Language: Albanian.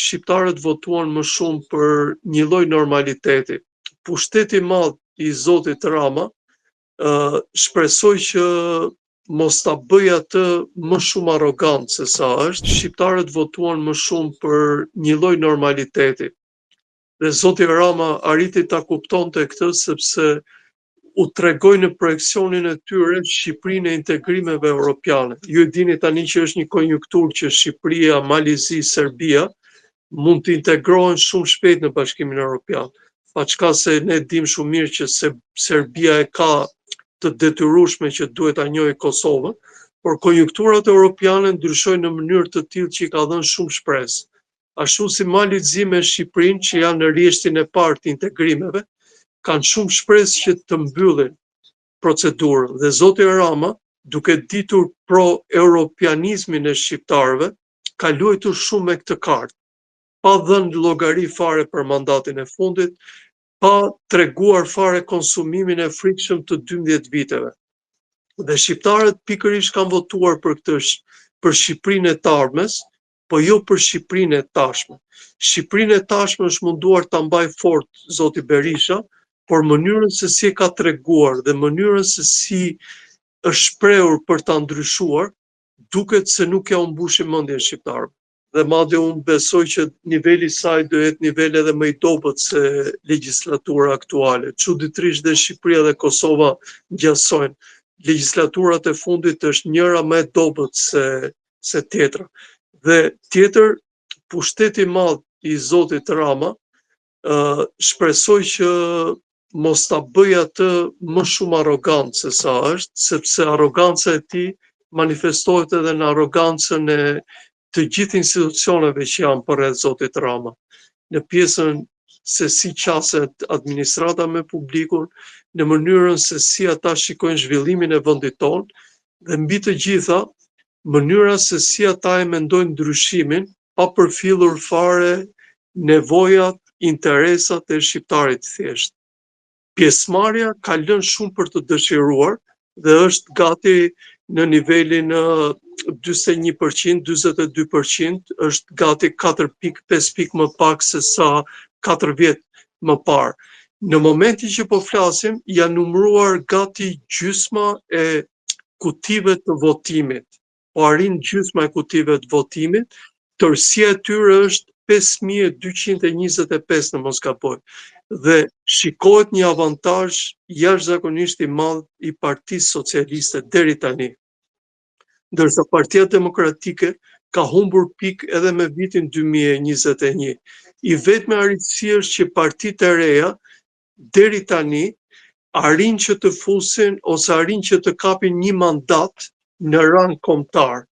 shqiptarët votuan më shumë për një lloj normaliteti. Pushteti i madh i zotit Rama, ë shpresoj që mos ta bëjë atë më shumë arrogant se sa është. Shqiptarët votuan më shumë për një lloj normaliteti. Dhe zoti Rama arriti ta kuptonte këtë sepse u tregoi në projeksionin e tyre Shqipërinë e integrimeve europiane. Ju e dini tani që është një konjunkturë që Shqipëria, Mali i Zi, Serbia mund të integrohen shumë shpejt në Bashkimin Europian. Paçka se ne dimë shumë mirë që se Serbia e ka të detyrueshme që duhet ta njohë Kosovën, por konjunkturat europiane ndryshojnë në mënyrë të tillë që i ka dhënë shumë shpresë. Ashtu si Mali i Zi me Shqipërinë që janë në rreshtin e parë të integrimeve, kanë shumë shpresë që të mbyllin procedurën. Dhe zoti Rama, duke ditur pro europianizmin e shqiptarëve, ka luajtur shumë me këtë kartë, pa dhënë llogari fare për mandatin e fundit, pa treguar fare konsumimin e frikshëm të 12 viteve. Dhe shqiptarët pikërisht kanë votuar për këtë për Shqipërinë e të ardhmes, po jo për Shqipërinë e tashme. Shqipërinë e tashme është munduar ta mbajë fort zoti Berisha, por mënyrën se si e ka treguar dhe mënyrën se si është shprehur për ta ndryshuar, duket se nuk ja u mbushi mendjen shqiptarëve. Dhe madje unë besoj që niveli i saj do jetë nivel edhe më i dobët se legjislatura aktuale. Çuditërisht dhe Shqipëria dhe Kosova ngjasojnë. Legjislaturat e fundit është njëra më e dobët se se tjetra. Dhe tjetër, pushteti i madh i zotit Rama, ë shpresoj që mos ta bëjë atë më shumë arrogant se sa është, sepse arroganca e tij manifestohet edhe në arrogancën e të gjithë institucioneve që janë përreth zotit Rama. Në pjesën se si qaset administrata me publikun, në mënyrën se si ata shikojnë zhvillimin e vendit tonë dhe mbi të gjitha mënyra se si ata e mendojnë ndryshimin pa përfillur fare nevojat, interesat e shqiptarit thjesht. Pjesëmarrja ka lënë shumë për të dëshiruar dhe është gati në nivelin 41%, 42%, është gati 4.5 pikë më pak se sa 4 vjet më parë. Në momentin që po flasim, janë numëruar gati gjysma e kutive të votimit. Po arrin gjysma e kutive të votimit, tërësia e tyre është 5225 në mos gaboj. Dhe shikohet një avantazh jashtëzakonisht i madh i Partisë Socialiste deri tani. Ndërsa Partia Demokratike ka humbur pikë edhe me vitin 2021. I vetmi arritësi është që partitë e reja deri tani arrin që të fusin ose arrin që të kapin një mandat në rang kombëtar.